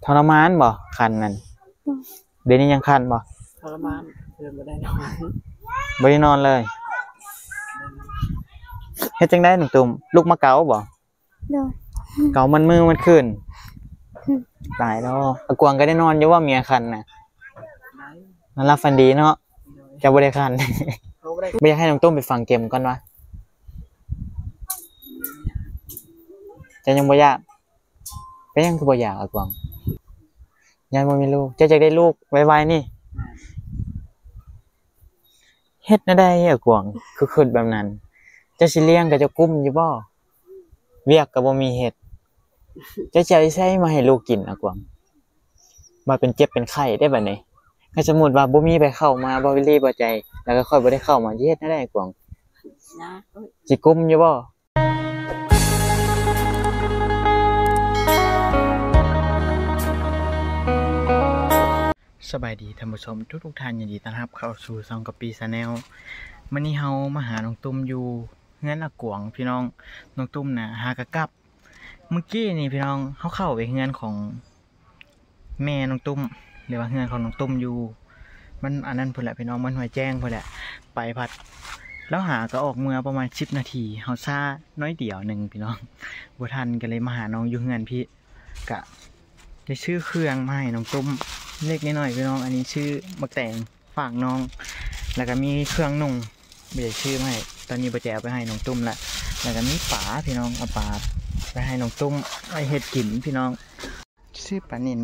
ທໍລະມານບໍ່ ຄັນນັ້ນ? ໂດຍ. ດຽວນີ້ຍັງຄັນບໍ່? ທໍລະມານ ເພິ່ນບໍ່ໄດ້ນອນ ບໍ່ໄດ້ນອນເລີຍ. ເຮັດຈັ່ງໃດນ້ອງຕຸ້ມ? ລຸກມາເກົາບໍ່? ໂດຍ. ເກົາມັນມື້ມັນຄືນ. ຕາຍແລ້ວ. ອາກວາງກໍໄດ້ນອນຢູ່ບໍ່ ເມຍຄັນນະ? ໄດ້. ນອນຫຼັບຝັນດີເນາະ. ໂດຍ. ເຈົ້າບໍ່ໄດ້ຄັນ. ເຂົາບໍ່ໄດ້ ບໍ່ຢາກໃຫ້ນ້ອງຕຸ້ມໄປຝັງເຂັມກ່ອນວະ? ເຈົ້າຍັງບໍ່ຢາກ? ເປັນຫຍັງຄືບໍ່ຢາກ ອາກວາງ? ຢ້ານບໍ່ມີລູກ. ເຈົ້າຢາກໄດ້ລູກໄວໆນີ້? ແມ່ນ. ເຮັດແນວໃດ ອາກວາງ ຄືຄິດແບບນັ້ນ? ເຈົ້າຊິລ້ຽງກໍເຈົ້າກຸ້ມຢູ່ບໍ່? ວຽກກໍບໍ່ມີເຮັດ. ເຈົ້າຊິເອົາໃສມາໃຫ້ລູກກິນ ອາກວາງ? ບາດເປັນເຈັບເປັນໄຂ້ເດ້ບາດນີ້. ຄັນສົມມຸດວ່າບໍ່ມີໃຜເຂົ້າມາ ບໍ່ເລີບໍ່ໃຈ ແລ້ວກໍຂ້ອຍບໍ່ໄດ້ເຂົ້າມາ ຊິເຮັດແນວໃດ ອາກວາງ? ຍາກ. ໂອ້ຍ. ຊິກຸ້ມຢູ່ບໍ່? ສະບາຍດີທ່ານຜູ້ຊົມທຸກໆທ່ານ, ຍິນດີຕ້ອນຮັບເຂົ້າສູ່ຊ່ອງກະປີ Channel. ມື້ນີ້ເຮົາມາຫານ້ອງຕຸ້ມຢູ່ເຮືອນອາກວາງພີ່ນ້ອງ. ນ້ອງຕຸ້ມນະຫາກະກັບ. ມື້ກີ້ນີ້ພີ່ນ້ອງ ເຮົາເຂົ້າໄປເຮືອນຂອງ ແມ່ນ້ອງຕຸ້ມ ຫຼືວ່າເຮືອນຂອງນ້ອງຕຸ້ມຢູ່ ມັນອັນນັ້ນພຸ້ນແຫຼະພີ່ນ້ອງ ມັນຫ້ວຍແຈ້ງພຸ້ນແຫຼະ. ໄປພັດ ລາວຫາກໍອອກເມືອປະມານສິບນາທີ ເຮົາຊ້າໜ້ອຍດຽວໜຶ່ງພີ່ນ້ອງ ບໍ່ທັນ ກໍເລີຍມາຫານ້ອງຢູ່ເຮືອນພີ້. ກະໄດ້ຊື້ເຄື່ອງມາໃຫ້ນ້ອງຕຸ້ມເລັກໆນ້ອຍໆພີ່ນ້ອງ. ອັນນີ້ຊື້ໝາກແຕງ ຝາກນ້ອງ ແລ້ວກໍມີເຄື່ອງນຸ່ງ ບໍ່ໄດ້ຊື້ມາໃຫ້ ຕອນນີ້ບໍ່ແຈເອົາໄປໃຫ້ນ້ອງຕຸ້ມລະ. ແລ້ວກໍມີປາພີ່ນ້ອງ ເອົາປາໄປໃຫ້ນ້ອງຕຸ້ມໄວ້ເຮັດກິນພີ່ນ້ອງ. ຊື້ປານິນ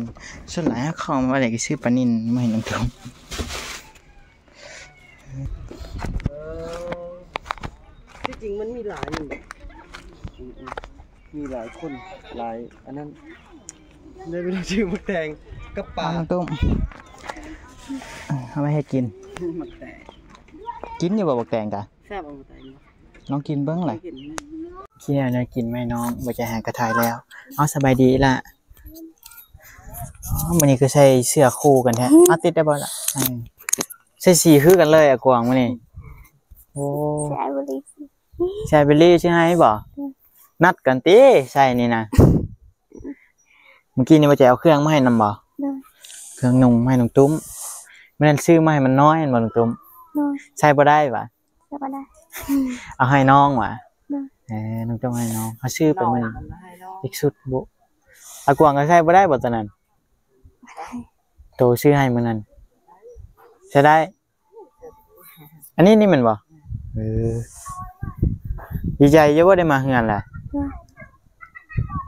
ສ່ວນຫຼາຍເຮົາເຂົ້າມາໄດ້ກໍຊື້ປານິນມາໃຫ້ນ້ອງຕຸ້ມ. ເອີ ທີ່ຈິງມັນມີຫຼາຍຢູ່ ອືມໆ ມີຫຼາຍຄົນ ຫຼາຍອັນນັ້ນ ໄດ້ໄປຊື້ໝາກແຕງກັບປາ ນ້ອງຕຸ້ມ ເອົາໄວ້ໃຫ້ກິນ ໝາກແຕງ ກິນຢູ່ບໍ່ໝາກແຕງກະ? ແຊບບໍ່ໝາກແຕງ? ລອງກິນເບິ່ງແຫຼະ ກິນ ກິນແນວກິນແມ່ນ້ອງ ບໍ່ຈະຫາກະຖ່າຍແລ້ວ. ເອົາ ສະບາຍດີລະ. ອໍ ມື້ນີ້ຄືໃສ່ເສື້ອຄູ່ກັນແທ້ ເອົາ ຕິດໄດ້ບໍ່ລະ? ເອີ ໃສ່ສີຄືກັນເລີຍ ອາກວາງມື້ນີ້. ໂອ້ ໃສ່ເບີຣີ ໃສ່ເບີຣີຊິໃຫ້ບໍ່? ອືມ ນັດກັນຕິໃສ່ນີ້ນະ. ມື້ກີ້ນີ້ວ່າຈະເອົາເຄື່ອງມາໃຫ້ນຳບໍ່? ໂດຍ. ເຄື່ອງນຸ່ງມາໃຫ້ນ້ອງຕຸ້ມ. ມື້ນັ້ນຊື້ມາໃຫ້ມັນນ້ອຍແມ່ນບໍ່ນ້ອງຕຸ້ມ? ໂດຍ. ໃສ່ບໍ່ໄດ້ຫວາ? ໃສ່ບໍ່ໄດ້. ເອົາໃຫ້ນ້ອງຫວາ? ໂດຍ. ເອີ ນ້ອງຕ້ອງໃຫ້ນ້ອງ ເຮົາຊື້ໄປມື້ນັ້ນ ອີກຊຸດບຸ. ອາກວາງກໍໃສ່ບໍ່ໄດ້ບໍ່ຕອນນັ້ນ? ບໍ່ໄດ້. ໂຕຊື້ໃຫ້ມື້ນັ້ນ ໃສ່ໄດ້? ອັນນີ້ນີ້ແມ່ນບໍ່? ເອີ ດີໃຈຢູ່ບໍ່ໄດ້ມາເຮືອນລະ?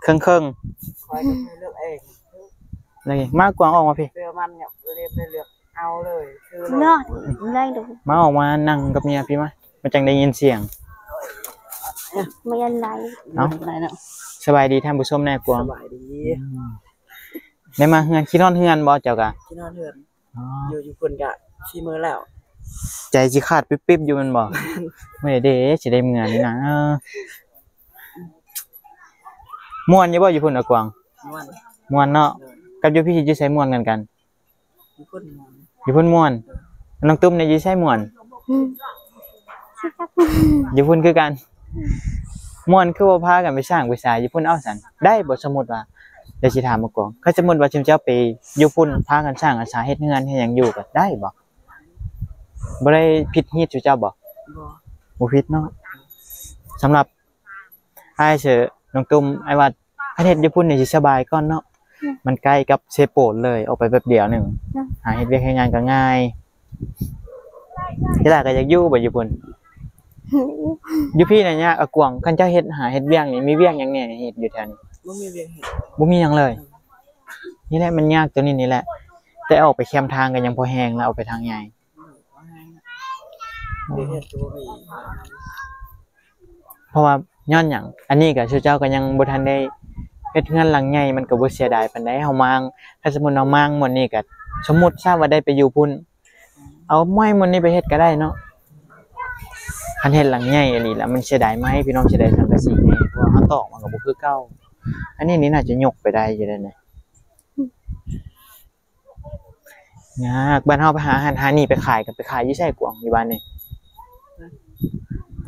ເຄິ່ງໆ. ຂ້ອຍກໍເລືອກເອງ ນີ້ ມາ ກວາງອອກມາພີ້ ເສື້ອມັນເນາະ ເລືອກ ເລືອກເອົາເລີຍ ຊື້ເລີຍ ມາ ອອກມານັ່ງກັບເມຍພີ້ມາ ມັນຈັ່ງໄດ້ຍິນສຽງ. ບໍ່ຍັນໄລ ເອົ້າ ສະບາຍດີທ່ານຜູ້ຊົມແດ່ ກວາງ. ສະບາຍດີ. ອືມ ໄດ້ມາເຮືອນ ຄິດຮອດເຮືອນບໍ່ເຈົ້າກະ? ຄິດຮອດເຮືອນ. ອໍ ຢູ່ ຢູ່ພຸ້ນກະສີ່ມື້ແລ້ວ ໃຈຊິຂາດປິບໆຢູ່ແມ່ນບໍ່? ແມ່ນ. ມື້ໃດເດຊິໄດ້ເມືອນີ້ນະ? ເອີ ມ່ວນຢູ່ບໍ່ຢູ່ພຸ້ນ ອາກວາງ? ມ່ວນ ມ່ວນເນາະ. ໂດຍ. ກັບຢູ່ພີ້ຢູ່ໃສມ່ວນກັນກັນ? ຢູ່ພຸ້ນມ່ວນ ຢູ່ພຸ້ນມ່ວນ. ໂດຍ. ນ້ອງຕຸ້ມນີ້ຢູ່ໃສມ່ວນ? ອືມ ຢູ່ພຸ້ນຄືກັນ. ມ່ວນຄືບໍ່ພາກັນໄປສ້າງໄປສາຢູ່ພຸ້ນເອົາຊັ້ນ ໄດ້ບໍ່? ສົມມຸດວ່າ ດຽວຊິຖາມອາກວາງ ຄັນສົມມຸດວ່າຊຸມເຈົ້າໄປຢູ່ພຸ້ນ ພາກັນສ້າງອາສາເຮັດເຮືອນເຮັດຫຍັງຢູ່ກໍໄດ້ບໍ່? ບໍ່ໄດ້ຜິດຮີດຊຸມເຈົ້າບໍ່? ບໍ່ ບໍ່ຜິດເນາະ. ສຳລັບອ້າຍເສີ ນ້ອງຕຸ້ມ ອ້າຍວ່າ ຄັນເຮັດຢູ່ພຸ້ນນີ້ຊິສະບາຍກ່ອນເນາະ. ອືມ ມັນໃກ້ກັບເຊໂປນເລີຍ ອອກໄປແປັບດຽວໜຶ່ງ. ອືມ ຫາເຮັດວຽກເຮັດງານກໍງ່າຍ. ທີຫຼາກໍຢາກຢູ່ບໍ່ຢູ່ພຸ້ນ? ຢູ່ພີ້ນະຍາກ ອາກວາງ ຄັນເຈົ້າເຮັດ ຫາເຮັດວຽກນີ້ ມີວຽກຫຍັງແດ່ເຮັດຢູ່ແຖວນີ້? ບໍ່ມີວຽກເຮັດ ບໍ່ມີຫຍັງເລີຍ. ອືມ ນີ້ແຫຼະມັນຍາກຕົວນີ້ນີ້ແຫຼະ ແຕ່ອອກໄປແຄມທາງກໍຍັງພໍແຮງລະ ອອກໄປທາງໃຫຍ່. ເຮັດກໍບໍ່ມີ ເພາະວ່າຍ້ອນຫຍັງ? ອັນນີ້ກໍ ເຈົ້າກໍຍັງບໍ່ທັນໄດ້ເຮັດເຮືອນຫຼັງໃຫຍ່ ມັນກໍບໍ່ເສຍດາຍປານໃດ. ເຮົາມ້າງ ຄັນສົມມຸດເຮົາມ້າງໝົດນີ້ກໍ ສົມມຸດຊະວ່າໄດ້ໄປຢູ່ພຸ້ນ ເອົາໄມ້ໝົດນີ້ໄປເຮັດກໍໄດ້ເນາະ. ຄັນເຮັດຫຼັງໃຫຍ່ອີ່ຫຼີລະ ມັນເສຍດາຍໄມ້ ພີ່ນ້ອງ ເສຍດາຍສັງກະສີນີ້ ເພາະວ່າເຮົາຕອກມັນກໍບໍ່ຄືເກົ່າ. ອັນນີ້ນີ້ໜ້າຈະຍົກໄປໄດ້ຢູ່ເດ້ນີ້. ຍາກ ບ້ານເຮົາໄປຫາຫັ້ນຫານີ້ໄປຂາຍ ກໍໄປຂາຍຢູ່ໃສກວາງ ຢູ່ບ້ານນີ້?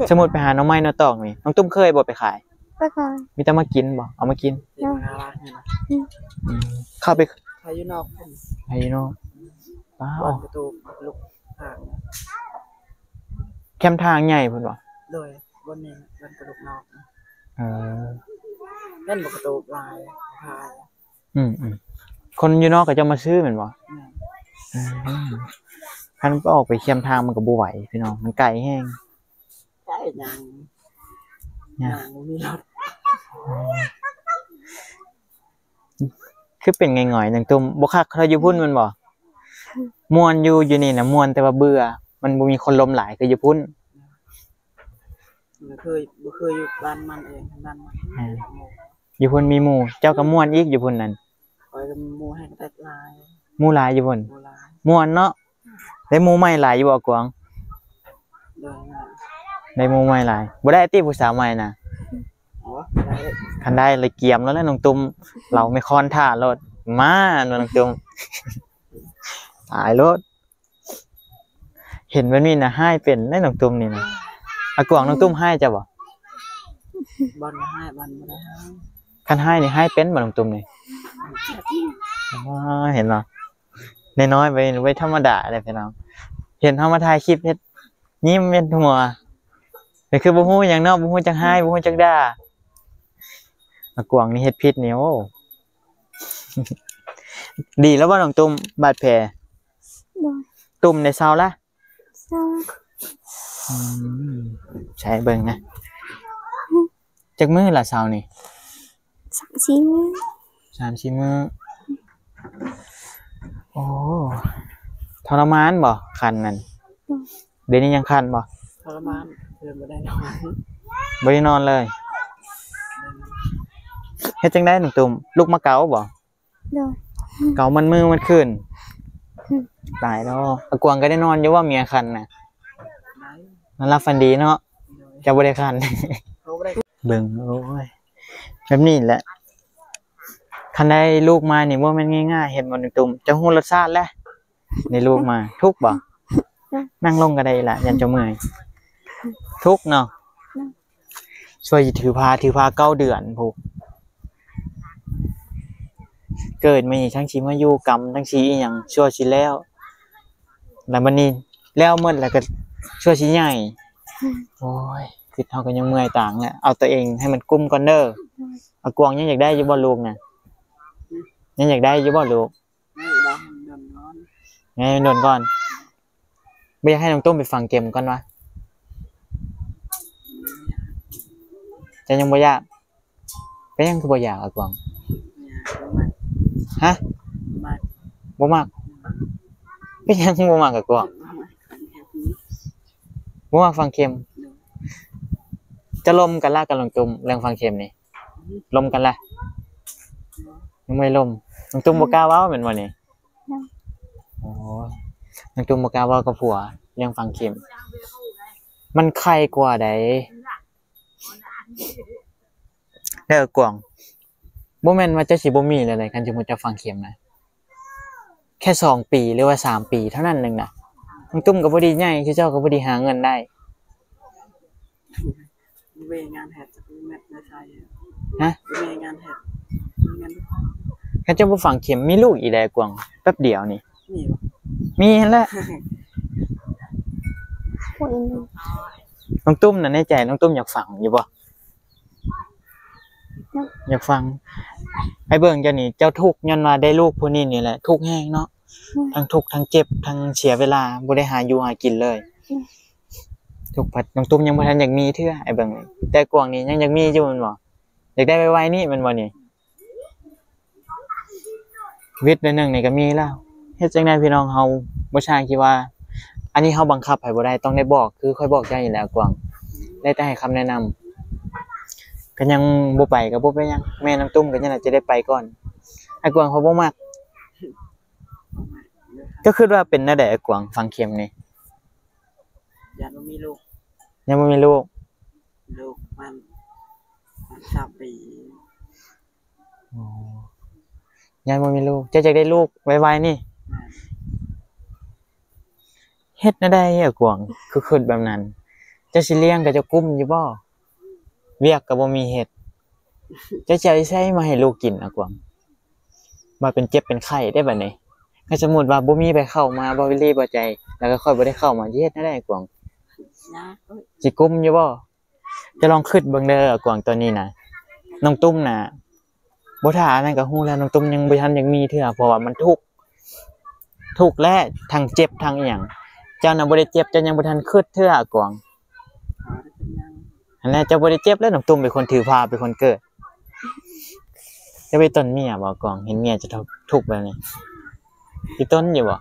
ສົມມຸດໄປຫາໜໍ່ໄມ້ໜໍ່ຕອກນີ້ ນ້ອງຕຸ້ມເຄີຍບໍ່ໄປຂາຍ? ປະກອນ ມີແຕ່ມາກິນບໍ່? ເອົາມາກິນ. ໂດຍ. ອືມ ອືມ ເຂົ້າໄປ ໄປຢູ່ນອກພຸ້ນ ໄປຢູ່ນອກ. ປ້າ ບ່ອນປະຕູລູກທາງ ແຄມທາງໃຫຍ່ພຸ້ນບໍ່? ໂດຍ. ບ່ອນນີ້ ບ່ອນປະຕູນອກ. ເອີ ແມ່ນບໍ່? ປະຕູຫຼາຍ ຫຼາຍ. ອືມໆ ຄົນຢູ່ນອກເຂົາເຈົ້າມາຊື້ແມ່ນບໍ່? ແມ່ນ. ອືມ ຄັນໄປອອກໄປແຄມທາງມັນກໍບໍ່ໄຫວພີ່ນ້ອງ ມັນໄກແຮງ. ໄກຫຍັງ? ຫຍັງ? ຍ່າງບໍ່ມີລົດ. ຄືເປັນງ່ອຍໆ ນ້ອງຕຸ້ມ ບໍ່ຄັກເທົ່າຢູ່ພຸ້ນແມ່ນບໍ່? ມ່ວນຢູ່ ຢູ່ນີ້ນະມ່ວນ ແຕ່ວ່າເບື່ອ ມັນບໍ່ມີຄົນລົມຫຼາຍຄືຢູ່ພຸ້ນ. ບໍ່ເຄີຍ ບໍ່ເຄີຍຢູ່ບ້ານມັນເອງ ບ້ານມັນ ແມ່ນ ຢູ່ພຸ້ນມີໝູ່ ເຈົ້າກໍມ່ວນອີກຢູ່ພຸ້ນນັ້ນ. ຂ້ອຍກໍມີໝູ່ໃຫ້ກໍແຕກຫຼາຍ ໝູ່ຫຼາຍຢູ່ພຸ້ນ ໝູ່ຫຼາຍ ມ່ວນເນາະ. ໄດ້ໝູ່ໃໝ່ຫຼາຍຢູ່ບໍ່ ອາກວາງ? ໂດຍ. ໄດ້ໝູ່ໃໝ່ຫຼາຍ ບໍ່ໄດ້ຕິຜູ້ສາວໃໝ່ນະ? ໂອ້ ບໍ່ໄດ້. ຄັນໄດ້ລະກຽມແລ້ວແຫຼະນ້ອງຕຸ້ມ ລາວແມ່ຄ້ອນຖ້າໂລດ ມານ້ອງຕຸ້ມ ຕາຍໂລດ. ເຫັນແບບນີ້ນະ ຮ້າຍເປັນເດ້ນ້ອງຕຸ້ມນີ້ນະ. ອາກວາງ ນ້ອງຕຸ້ມຮ້າຍເຈົ້າບໍ່? ບໍ່ໄດ້ຮ້າຍ ບໍ່ໄດ້ຮ້າຍ. ຄັນຮ້າຍນີ້ຮ້າຍເປັນບໍ່ນ້ອງຕຸ້ມນີ້? ອໍ ເຫັນບໍ່? ນ້ອຍໆ ໄວ້ ໄວ້ທຳມະດາເດ້ພີ່ນ້ອງ. ເຫັນເຮົາມາຖ່າຍຄລິບເຮັດຍິ້ມເຮັດຫົວ ກໍຄືບໍ່ຮູ້ຫຍັງເນາະ ບໍ່ຮູ້ຈັກຮ້າຍ ບໍ່ຮູ້ຈັກດ່າ. ອາກວາງນີ້ເຮັດຜິດນີ້ ໂອ້ ດີແລ້ວບໍ່ນ້ອງຕຸ້ມ ບາດແຜ? ໂດຍ. ຕຸ້ມໄດ້ເຊົາລະ? ເຊົາ. ອືມ ໃຊ້ເບິ່ງນະ ຈັກມື້ລະເຊົານີ້? ສາມສີ່ມື້ ສາມສີ່ມື້. ໂອ້ ທໍລະມານບໍ່ ຄັນນັ້ນ? ໂດຍ. ດຽວນີ້ຍັງຄັນບໍ່? ທໍລະມານ ເພິ່ນບໍ່ໄດ້ນອນ ບໍ່ໄດ້ນອນເລີຍ. ເຮັດຈັ່ງໃດນ້ອງຕຸ້ມ ລຸກມາເກົາບໍ່? ໂດຍ. ເກົາມັນມື້ມັນຄືນ. ອືມ ຕາຍແລ້ວ. ອາກວາງກໍໄດ້ນອນຢູ່ບໍ່ ເມຍຄັນນະ? ນອນຫຼັບຝັນດີເນາະ. ໂດຍ. ເຈົ້າບໍ່ໄດ້ຄັນ ເບິ່ງ ໂອ້ຍ ແບບນີ້ແຫຼະ. ຄັນໄດ້ລູກມານີ້ບໍ່ແມ່ນງ່າຍໆ ເຫັນບໍ່ນ້ອງຕຸ້ມ ເຈົ້າຮູ້ລົດຊາດແລ້ວ. ໄດ້ລູກມາ ທຸກບໍ່? ນັ່ງລົງກໍໄດ້ລະ ຢ້ານເຈົ້າເມື່ອຍ. ທຸກເນາະ. ຊ່ວຍຖືພາ ຖືພາເກົ້າເດືອນພຸ້ນ ເກີດມານີ້ ທັງຊິມາຢູ່ກຳ ທັງຊິອີ່ຫຍັງ ຊົ່ວຊິແລ້ວ ແລ້ວບັດນີ້ແລ້ວໝົດ ແລ້ວກໍຊົ່ວຊິໃຫຍ່. ໂອ້ຍ ຄິດເຮົາກໍຍັງເມື່ອຍຕາງແຫຼະ. ເອົາຕົວເອງໃຫ້ມັນກຸ້ມກ່ອນເດີ. ອາກວາງຍັງຢາກໄດ້ຢູ່ບໍ່ລູກນະ? ຍັງຢາກໄດ້ຢູ່ບໍ່ລູກ? ໃຫ້ມັນດົນກ່ອນ ໃຫ້ມັນດົນກ່ອນ. ບໍ່ຢາກໃຫ້ນ້ອງຕຸ້ມໄປຝັງເຂັມກ່ອນວະ? ເຈົ້າຍັງບໍ່ຢາກ? ເປັນຫຍັງຄືບໍ່ຢາກ ອາກວາງ? ຮະ? ບໍ່ມັກ. ເປັນຫຍັງຄືບໍ່ມັກ ອາກວາງ? ບໍ່ມັກຝັງເຂັມ. ຈະລົມກັນລະກັບນ້ອງຕຸ້ມເລື່ອງຝັງເຂັມນີ້? ລົມກັນລະ? ຍັງບໍ່ໄດ້ລົມ. ນ້ອງຕຸ້ມບໍ່ກ້າເວົ້າແມ່ນບໍ່ນີ້? ຍັງ. ອໍ ນ້ອງຕຸ້ມບໍ່ກ້າເວົ້າກັບຜົວເລື່ອງຝັງເຂັມ. ມັນໄຄກວ່າໃດ໋. ເດີກວາງ ບໍ່ແມ່ນວ່າເຈົ້າຊິບໍ່ມີແລ້ວໃດ໋ ຄັນສົມມຸດເຈົ້າຝັງເຂັມນະ. ແຄ່ສອງປີ ຫຼືວ່າສາມປີເທົ່ານັ້ນໜຶ່ງນະ. ນ້ອງຕຸ້ມກໍບໍ່ໄດ້ໃຫຍ່ ຄືເຈົ້າກໍບໍ່ໄດ້ຫາເງິນໄດ້. ເວງານເຮັດ ແມັດມາໃສ່. ຮະ? ເວງານເຮັດ ມີເງິນ. ຄັນເຈົ້າບໍ່ຝັງເຂັມ ມີລູກອີກໃດ໋ ກວາງ ແປັບດຽວນີ້. ມີບໍ່? ມີຫັ້ນແຫຼະ. ຄົນ ນ້ອງຕຸ້ມນະ ໃນໃຈນ້ອງຕຸ້ມຢາກຝັງຢູ່ບໍ່? ຢາກ ຢາກຟັງ. ໄອ້ເບິ່ງເຈົ້ານີ້ ເຈົ້າທຸກຍ້ອນວ່າໄດ້ລູກຜູ້ນີ້ນີ້ແຫຼະ ທຸກແຮງເນາະ. ອືມ ທັງທຸກທັງເຈັບ ທັງເສຍເວລາ ບໍ່ໄດ້ຫາຢູ່ຫາກິນເລີຍ. ອືມ ທຸກພັດ ນ້ອງຕຸ້ມຍັງບໍ່ທັນຢາກມີເທື່ອ ໄອ້ເບິ່ງນີ້. ແຕ່ກວາງນີ້ຍັງຢາກມີຢູ່ແມ່ນບໍ່? ຢາກໄດ້ໄວໆນີ້ແມ່ນບໍ່ນີ້? ວິດໜ້ອຍໜຶ່ງນີ້ກໍມີແລ້ວ. ເຮັດຈັ່ງໃດພີ່ນ້ອງ ເຮົາບໍ່ຊ່າງທີ່ວ່າ ອັນນີ້ເຮົາບັງຄັບໃຜບໍ່ໄດ້ ຕ້ອງໄດ້ບອກ ຄືຂ້ອຍບອກເຈົ້ານີ້ແຫຼະ ອາກວາງ ໄດ້ແຕ່ໃຫ້ຄຳແນະນຳ. ກໍຍັງບໍ່ໄປກໍບໍ່ເປັນຫຍັງ ແມ່ນ້ອງຕຸ້ມກໍຍັງຈະໄດ້ໄປກ່ອນ. ອາກວາງເຂົາບໍ່ມັກ. ເຈົ້າຄິດວ່າເປັນແນວໃດ ອາກວາງ ຝັງເຂັມນີ້? ຢ້ານບໍ່ມີລູກ. ຍັງບໍ່ມີລູກ. ລູກມັນ ມັນຊາວປີ. ອໍ ຍັງບໍ່ມີລູກ ເຈົ້າຢາກໄດ້ລູກໄວໆນີ້. ແມ່ນ. ເຮັດແນວໃດ ອາກວາງ ຄືຄິດແບບນັ້ນ? ເຈົ້າຊິລ້ຽງ ເຂົາເຈົ້າກຸ້ມຢູ່ບໍ່? ວຽກກໍບໍ່ມີເຮັດ. ເຈົ້າຊິເອົາໃສມາໃຫ້ລູກກິນອາກວາງ? ວ່າເປັນເຈັບເປັນໄຂ້ເດ້ບັດນີ້. ຄັນສົມມຸດວ່າບໍ່ມີໃຜເຂົ້າມາ ບໍ່ເວລີບໍ່ໃຈ ແລ້ວກໍຂ້ອຍບໍ່ໄດ້ເຂົ້າມາ ຊິເຮັດແນວໃດອາກວາງ? ຍາກເອີຍ ຊິກຸມຢູ່ບໍ່? ເຈົ້າລອງຄິດເບິ່ງເດີອາກວາງ ຕອນນີ້ນະ ນ້ອງຕຸ້ມນະ ບໍ່ຖ້າອັນນັ້ນກໍຮູ້ແລ້ວ ນ້ອງຕຸ້ມຍັງບໍ່ທັນຢາກມີເທື່ອ ເພາະວ່າມັນທຸກ ທຸກແລະທັງເຈັບທັງອີ່ຫຍັງ. ເຈົ້ານະບໍ່ໄດ້ເຈັບ ເຈົ້າຍັງບໍ່ທັນຄິດເທື່ອອາກວາງ. ຫັ້ນແຫຼະ ເຈົ້າບໍ່ໄດ້ເຈັບແລ້ວ ນ້ອງຕຸ້ມເປັນຄົນຖືພາ ເປັນຄົນເກີດ. ເຈົ້າໄປຕົນເມຍບໍ່ອາກວາງ? ເຫັນເມຍເຈົ້າທຸກ ທຸກແບບນີ້ ຊິຕົນຢູ່ບໍ່?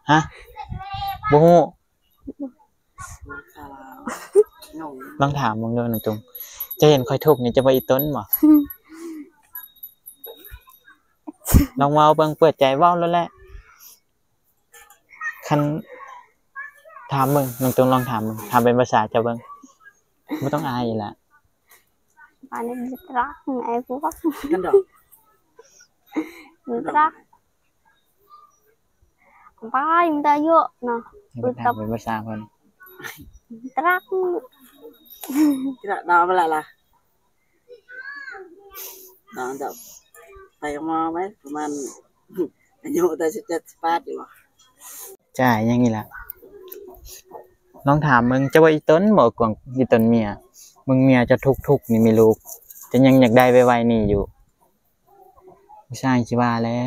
ຮະ? ບໍ່ຮູ້. ລອງຖາມເບິ່ງດູນ້ອງຕຸ້ມ ເຈົ້າເຫັນຂ້ອຍທຸກນີ້ ເຈົ້າບໍ່ອີ່ຕົນບໍ່? ລອງເວົ້າເບິ່ງ ເປີດໃຈເວົ້າໂລດແຫຼະ. ຄັນ ຖາມເບິ່ງ ນ້ອງຕຸ້ມລອງຖາມເບິ່ງ ຖາມເປັນພາສາເຈົ້າເບິ່ງ ບໍ່ຕ້ອງອາຍອີ່ຫຼ້າ. ປານນີ້ຕຣັກ ໄອ້ພວກ ກັນດອກ ຕຣັກ ປາຍ ມັນໄດ້ເຍາະເນາະ ເປັນພາສາເພິ່ນ ຕຣັກ ຕຣັກດາວໄປລະລະ ນ້ອງຈະໄປມາໄວ້ປະມານ ອາຍຸໄດ້ສິບເຈັດ ສິບແປດຢູ່ບໍ່? ຈ່າຍຫຍັງນີ້ລະ ລອງຖາມເບິ່ງ ເຈົ້າວ່າອີ່ຕົນບໍ່ ກວາງ ອີ່ຕົນເມຍ ເບິ່ງເມຍເຈົ້າທຸກໆ ນີ້ມີລູກ ເຈົ້າຍັງຢາກໄດ້ໄວໆນີ້ຢູ່. ຜູ້ຊາຍຊິວ່າແຫຼະ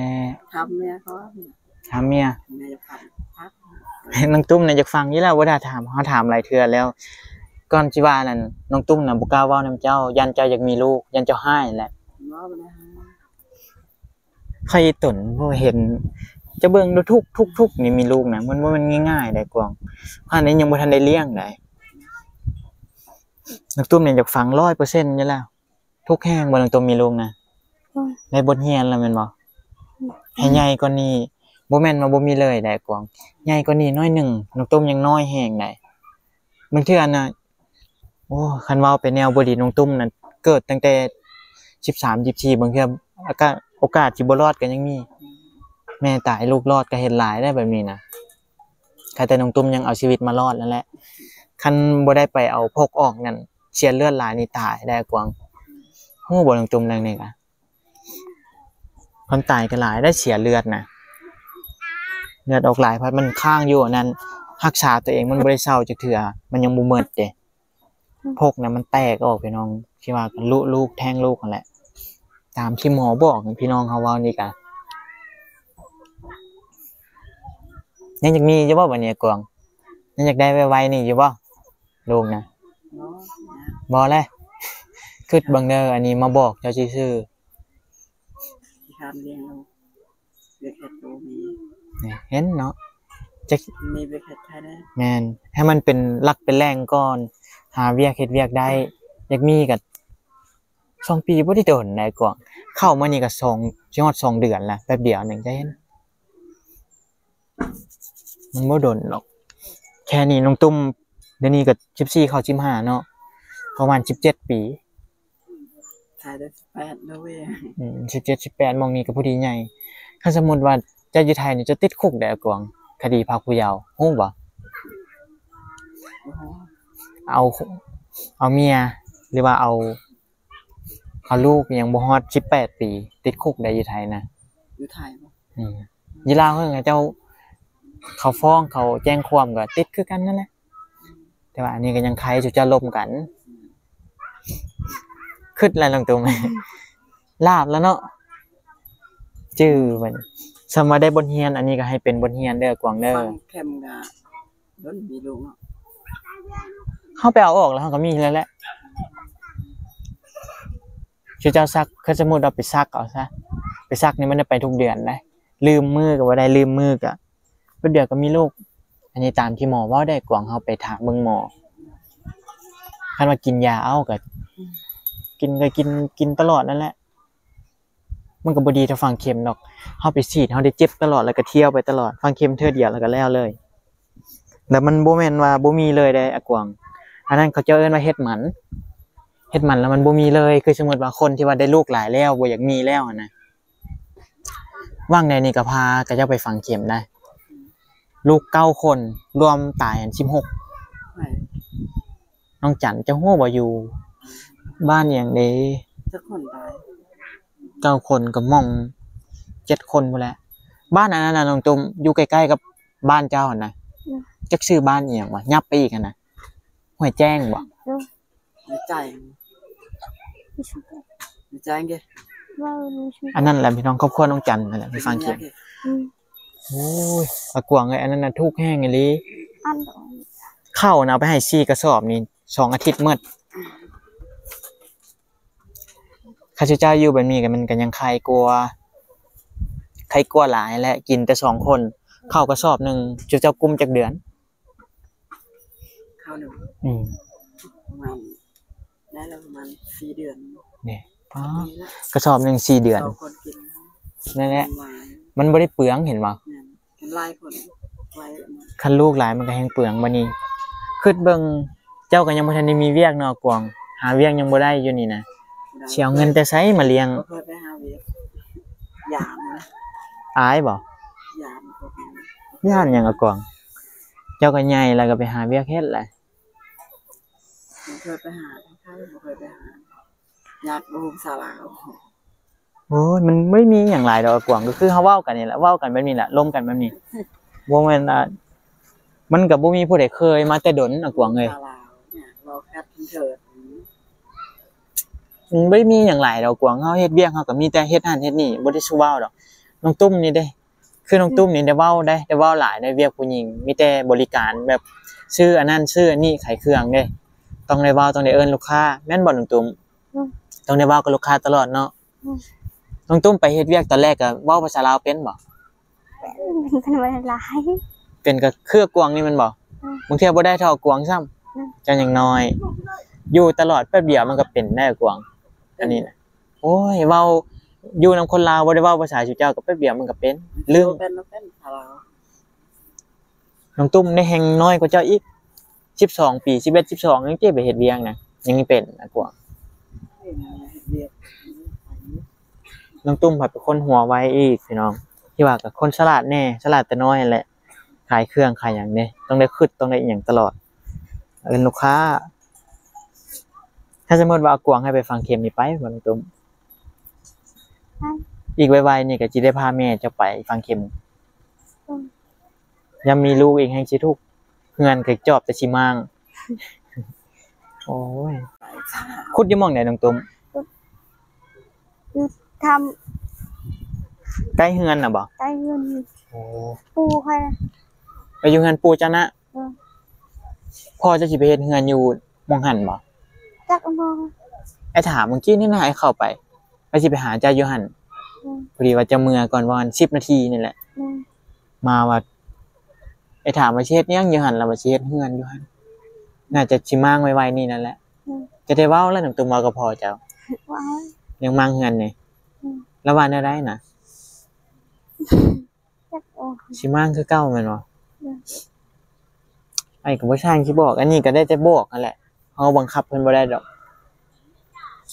ຖາມເມຍເຂົາ ຖາມເມຍ ເມຍຢາກຟັງ ນ້ອງຕຸ້ມນະຢາກຟັງຢູ່ແລ້ວ ບໍ່ໄດ້ຖາມ ເຮົາຖາມຫຼາຍເທື່ອແລ້ວ. ກ່ອນຊິວ່ານັ້ນ ນ້ອງຕຸ້ມນະບໍ່ກ້າເວົ້ານຳເຈົ້າ ຢ້ານເຈົ້າຢາກມີລູກ ຢ້ານເຈົ້າຮ້າຍແຫຼະ. ບໍ່ ບໍ່ໄດ້ຮ້າຍ ຂ້ອຍອີ່ຕົນ ເຫັນ ເຈົ້າເບິ່ງດູ ທຸກໆໆ ນີ້ມີລູກນະ ມັນບໍ່ແມ່ນງ່າຍໆໃດ໋ກວາງ ຂະໜາດນີ້ຍັງບໍ່ທັນໄດ້ລ້ຽງໃດ໋. ນ້ອງຕຸ້ມນີ້ຢາກຟັງຮ້ອຍເປີເຊັນຢູ່ແລ້ວ. ທຸກແຮງບໍ່ ນ້ອງຕຸ້ມມີລູກນະ? ໂດຍ ໄດ້ບົດຮຽນແລ້ວແມ່ນບໍ່? ໂດຍ ໃຫ້ໃຫຍ່ກວ່ານີ້ ບໍ່ແມ່ນວ່າບໍ່ມີເລີຍໃດ໋ກວາງ ໃຫຍ່ກວ່ານີ້ໜ້ອຍໜຶ່ງ ນ້ອງຕຸ້ມຍັງນ້ອຍແຮງໃດ໋. ບາງເທື່ອນະ ໂອ້ ຄັນເວົ້າໄປແນວບໍ່ດີ ນ້ອງຕຸ້ມນະເກີດຕັ້ງແຕ່ສິບສາມ ສິບສີ່ ບາງເທື່ອ ໂອກາດ ໂອກາດຊິບໍ່ລອດກໍຍັງມີ ແມ່ຕາຍລູກລອດ ກໍເຫັນຫຼາຍໄດ໋ແບບນີ້ນະ. ໃຄແຕ່ນ້ອງຕຸ້ມຍັງເອົາຊີວິດມາລອດນັ້ນແຫຼະ ຄັນບໍ່ໄດ້ໄປເອົາພົກອອກນັ້ນ ເສຍເລືອດຫຼາຍນີ້ຕາຍໄດ໋ກວາງ. ຮູ້ບໍ່ນ້ອງຕຸ້ມເລື່ອງນີ້ກະ ຄວາມຕາຍກໍຫຼາຍໄດ໋ ເສຍເລືອດນະ ເລືອດອອກຫຼາຍ ພັດມັນຄ້າງຢູ່ອັນນັ້ນ ຮັກສາຕົວເອງມັນບໍ່ໄດ້ເຊົາຈັກເທື່ອ ມັນຍັງບໍ່ໝົດເດ້. ພົກນະມັນແຕກອອກພີ່ນ້ອງ ທີ່ວ່າກັນລຸລູກແທງລູກຫັ້ນແຫຼະ ຕາມທີ່ໝໍບອກ ພີ່ນ້ອງເຮົາເວົ້ານີ້ກະ ຍັງຢາກມີຢູ່ບໍ່ບັດນີ້ກວາງ? ຍັງຢາກໄດ້ໄວໆນີ້ຢູ່ບໍ່? ລູກນະ ບໍ່ ບໍ່ແລະ ຄິດເບິ່ງເດີ ອັນນີ້ມາບອກເຈົ້າຊື່ໆ ຊິຖາມລ້ຽງລູກ ວຽກເຮັດບໍ່ມີ ນີ້ ເຫັນເນາະ ຈັກມີວຽກເຮັດໃຫ້ແດ່ ແມ່ນ ໃຫ້ມັນເປັນຫຼັກເປັນແຫຼ່ງກ່ອນ ຫາວຽກເຮັດວຽກໄດ້ ຢາກມີກໍສອງປີບໍ່ໄດ້ດົນໃດ໋ກວາງ ເຂົ້າມານີ້ກໍສອງ ຊິຮອດສອງເດືອນລະ ແປັບດຽວໜຶ່ງຈະເຫັນ ມັນບໍ່ດົນດອກ ແຄ່ນີ້ນ້ອງຕຸ້ມ ດຽວນີ້ກໍສິບສີ່ເຂົ້າສິບຫ້າເນາະ ປະມານສິບເຈັດປີ ຖ່າຍໄດ້ສິບແປດເດີເວີຍ ອືມ ສິບເຈັດ ສິບແປດ ໝ່ອງນີ້ກໍພໍດີໃຫຍ່. ຄັນສົມມຸດວ່າເຈົ້າຢູ່ໄທນີ້ ເຈົ້າຕິດຄຸກໄດ໋ກວາງ ຄະດີພາກຜູ້ເຍົາ ຮູ້ບໍ່? ເອົາ ເອົາເມຍ ຫຼືວ່າເອົາ ເອົາລູກຍັງບໍ່ຮອດສິບແປດປີ ຕິດຄຸກໄດ໋ຢູ່ໄທນະ. ຢູ່ໄທບໍ່? ອືມ ຢູ່ລາວເຮີ້ນ ເຂົາເຈົ້າ ເຂົາຟ້ອງ ເຂົາແຈ້ງຄວາມກໍຕິດຄືກັນນັ້ນແຫຼະ. ແຕ່ວ່າອັນນີ້ກໍຍັງໄຄ ຊຸມເຈົ້າລົມກັນ ຄຶດແລ້ວນ້ອງຕຸ້ມ ລາບແລ້ວເນາະ ຈື່ມັນ ສ່ຳວ່າໄດ້ບົດຮຽນ ອັນນີ້ກໍໃຫ້ເປັນບົດຮຽນເດີກວາງເດີ ຝັງເຂັມກໍ ເຮົາໄປເອົາອອກແລ້ວ ເຮົາກໍມີແລ້ວແຫຼະ ຊຸມເຈົ້າສັກ ຄັນສົມມຸດວ່າໄປສັກເອົາຊະ ໄປສັກນີ້ມັນໄດ້ໄປທຸກເດືອນໄດ໋ ລືມມື້ກໍບໍ່ໄດ້ ລືມມື້ກໍ ແປັບດຽວກໍມີລູກ ອັນນີ້ຕາມທີ່ໝໍເວົ້າໄດ໋ກວາງ ເຮົາໄປຖາມເບິ່ງໝໍ ຄັນວ່າກິນຢາເອົາກໍ ກິນກໍກິນ ກິນຕະຫຼອດນັ້ນແຫຼະ ມັນກໍບໍ່ດີເທົ່າຝັງເຂັມດອກ ເຮົາໄປສີດ ເຮົາໄດ້ເຈັບຕະຫຼອດ ແລ້ວກໍທ່ຽວໄປຕະຫຼອດ ຝັງເຂັມເທື່ອດຽວແລ້ວກໍແລ້ວເລີຍ ແລ້ວມັນບໍ່ແມ່ນວ່າບໍ່ມີເລີຍເດ້ອາກວາງ ອັນນັ້ນເຂົາເຈົ້າເອີ້ນວ່າເຮັດໝັນ ເຮັດໝັນແລ້ວມັນບໍ່ມີເລີຍ ຄືສົມມຸດວ່າຄົນທີ່ວ່າໄດ້ລູກຫຼາຍແລ້ວ ບໍ່ຢາກມີແລ້ວຫັ້ນນະ ຫວ່າງໃດນີ້ກໍພາເຂົາເຈົ້າໄປຝັງເຂັມໄດ໋ ລູກເກົ້າຄົນ ລວມຕາຍຫັ້ນສິບຫົກ ນ້ອງຈັນ ເຈົ້າຮູ້ບໍ່ ຢູ່ບ້ານອີ່ຫຍັງເດ? ຈັກຄົນຕາຍ? ເກົ້າຄົນ ກໍໝ່ອງເຈັດຄົນພຸ້ນແຫຼະ. ບ້ານອັນນັ້ນນະ ນ້ອງຕຸ້ມ ຢູ່ໃກ້ໆກັບບ້ານເຈົ້າຫັ້ນນະ. ອືມ. ຈັກຊື່ບ້ານອີ່ຫຍັງວະ? ຫຍັບໄປອີກຫັ້ນນະ. ຫ້ວຍແຈ້ງບໍ່? ອືມ. ໃນໃຈ ໃນໃຈເດ້ ອັນນັ້ນແຫຼະພີ່ນ້ອງ ຄອບຄົວນ້ອງຈັນນັ້ນແຫຼະ ໄປຟັງຄລິບ. ອືມ. ໂອ້ຍ ອາກວາງເອີຍ ອັນນັ້ນນະທຸກແຮງອີ່ຫຼີ. ອັນ ເຂົ້ານະ ເອົາໄປໃຫ້ສີ່ກະສອບນີ້ ສອງອາທິດໝົດ. ຂ້າພະເຈົ້າຢູ່ແບບນີ້ກໍ ມັນກໍຍັງໄຄກວ່າ ໄຄກວ່າຫຼາຍແຫຼະ ກິນແຕ່ສອງຄົນ. ເຂົ້າກະສອບໜຶ່ງ ເຈົ້າ ເຈົ້າກຸ້ມຈັກເດືອນ? ເຂົ້າໜຶ່ງ ອືມ ປະມານ ໄດ້ແລ້ວປະມານສີ່ເດືອນ. ນີ້ ປາ ນີ້ລະ ກະສອບໜຶ່ງສີ່ເດືອນ ສອງຄົນກິນ. ນັ້ນແຫຼະ ມັນບໍ່ໄດ້ເປືອງ ເຫັນບໍ່? ແມ່ນ ຄັນຫຼາຍຄົນ ຫຼາຍ ຄັນລູກຫຼາຍມັນກໍແຮງເປືອງ. ບັດນີ້ຄິດເບິ່ງ ເຈົ້າກໍຍັງບໍ່ທັນໄດ້ມີວຽກເນາະ ອາກວາງ ຫາວຽກຍັງບໍ່ໄດ້ຢູ່ນີ້ນະ. ບໍ່ໄດ້ ຊິເອົາເງິນແຕ່ໃສມາລ້ຽງ? ບໍ່ເຄີຍໄປຫາວຽກ ຢ້ານນະ. ອາຍບໍ່? ຢ້ານ. ຢ້ານຫຍັງ ອາກວາງ? ເຈົ້າກໍໃຫຍ່ແລ້ວ ກໍໄປຫາວຽກເຮັດແຫຼະ. ບໍ່ເຄີຍໄປຫາໃຜ ບໍ່ເຄີຍໄປຫາ ຍາກບໍ່ຮູ້ພາສາລາວ. ໂອ້ຍ ມັນບໍ່ໄດ້ມີຫຍັງຫຼາຍດອກ ອາກວາງ ກໍຄືເຮົາເວົ້າກັນນີ້ແຫຼະ ເວົ້າກັນແບບນີ້ແຫຼະ ລົມກັນແບບນີ້. ບໍ່ແມ່ນ ອ່າ ມັນກໍບໍ່ມີຜູ້ໃດເຄີຍມາແຕ່ດົນ ອາກວາງເອີຍ. ພາສາລາວເວົ້າແຄບເທີດ ມັນບໍ່ໄດ້ມີຫຍັງຫຼາຍດອກ ອາກວາງ. ເຮົາເຮັດວຽກ ເຮົາກໍມີແຕ່ເຮັດຫັ້ນເຮັດນີ້ ບໍ່ໄດ້ສູ່ເວົ້າດອກ. ນ້ອງຕຸ້ມນີ້ເດ້ ຄືນ້ອງຕຸ້ມນີ້ໄດ້ເວົ້າໄດ໋ ໄດ້ເວົ້າຫຼາຍໄດ໋ ວຽກຜູ້ຍິງ ມີແຕ່ບໍລິການແບບຊື້ອັນນັ້ນຊື້ອັນນີ້ ຂາຍເຄື່ອງເດ້ ຕ້ອງໄດ້ເວົ້າ ຕ້ອງໄດ້ເອີ້ນລູກຄ້າ ແມ່ນບໍ່ນ້ອງຕຸ້ມ? ອືມ. ຕ້ອງໄດ້ເວົ້າກັບລູກຄ້າຕະຫຼອດເນາະ. ອືມ. ນ້ອງຕຸ້ມໄປເຮັດວຽກຕອນແລກກະເວົ້າພາສາລາວເປັນບໍ່? ເປັນ ເປັນບໍ່ຫຼາຍ ເປັນກະຄືອາກວາງນີ້ແມ່ນບໍ່? ອືມ. ບາງເທື່ອບໍ່ໄດ້ເທົ່າອາກວາງຊ້ຳ. ອືມ. ເຈົ້າຍັງນ້ອຍ ຢູ່ຕະຫຼອດແປັບດຽວມັນກະເປັນໄດ໋ ອາກວາງ ອັນນີ້ນະ. ໂອ້ຍ ເວົ້າ ຢູ່ນຳຄົນລາວ ບໍ່ໄດ້ເວົ້າພາສາສູ່ເຈົ້າ ກໍແປັບດຽວມັນກໍເປັນ ລືມ. ເປັນ ເປັນພາສາລາວ. ນ້ອງຕຸ້ມນີ້ແຮ່ງນ້ອຍກວ່າເຈົ້າອີກ ສິບສອງປີ ສິບເອັດ ສິບສອງ ຍັງເຈັບໄປເຮັດວຽກນະ ຍັງເປັນ ອາກວາງ. ເປັນເຮັດວຽກ. ນ້ອງຕຸ້ມພັດເປັນຄົນຫົວໄວອີກ ພີ່ນ້ອງ ທີ່ວ່າກໍຄົນສະຫຼາດແດ່ ສະຫຼາດແຕ່ນ້ອຍຫັ້ນແຫຼະ. ຂາຍເຄື່ອງຂາຍຫຍັງເດ້ ຕ້ອງໄດ້ຄິດ ຕ້ອງໄດ້ອີ່ຫຍັງຕະຫຼອດ ເອີ້ນລູກຄ້າ. ຖ້າສົມມຸດວ່າອາກວາງໃຫ້ໄປຝັງເຂັມນີ້ ໄປບໍ່ນ້ອງຕຸ້ມ? ໄປ. ອີກໄວໆນີ້ກໍຊິໄດ້ພາແມ່ເຈົ້າໄປຝັງເຂັມ. ອືມ. ຍາມມີລູກອີກແຮ່ງຊິທຸກ ເຮືອນກໍຈອບແຕ່ຊິມ້າງ. ໂອ້ຍ ໄປຊະ. ຂຸດຢູ່ໝ່ອງໃດນ້ອງຕຸ້ມ? ຢູ່ຖ້ຳ ໃກ້ເຮືອນນະບໍ່? ໃກ້ເຮືອນ. ໂອ້ ປູ່ຂ້ອຍນະ. ໄປຢູ່ເຮືອນປູ່ເຈົ້ານະ? ເອີ. ພໍ່ເຈົ້າຊິໄປເຮັດເຮືອນຢູ່ໝ່ອງຫັ້ນບໍ່? ຈັກບໍ່. ອ້າຍຖາມມື້ກີ້ນີ້ນະ ອ້າຍເຂົ້າໄປ ວ່າຊິໄປຫາເຈົ້າຢູ່ຫັ້ນ. ອືມ. ພໍດີວ່າເຈົ້າເມືອກ່ອນ ປະມານສິບນາທີນີ້ແຫຼະ. ອືມ. ມາວ່າ ໄປຖາມວ່າຊິເຮັດຫຍັງຢູ່ຫັ້ນ ລາວວ່າຊິເຮັດເຮືອນຢູ່ຫັ້ນ ໜ້າຈະຊິມ້າງໄວໆນີ້ນັ້ນແຫຼະ. ອືມ. ຈະໄດ້ເວົ້າແລ້ວ ນ້ອງຕຸ້ມເວົ້າກັບພໍ່ເຈົ້າ. ເວົ້າ. ເລື່ອງມ້າງເຮືອນນີ້. ອືມ. ລາວວ່າແນວໃດນະ? ຈັກ. ໂອ້ ຊິມ້າງຄືເກົ່າແມ່ນບໍ່? ອືມ. ອ້າຍກໍບໍ່ຊ່າງຊິບອກ ອັນນີ້ກໍໄດ້ແຕ່ບອກຫັ້ນແຫຼະ ເຮົາບັງຄັບເພິ່ນບໍ່ໄດ້ດອກ.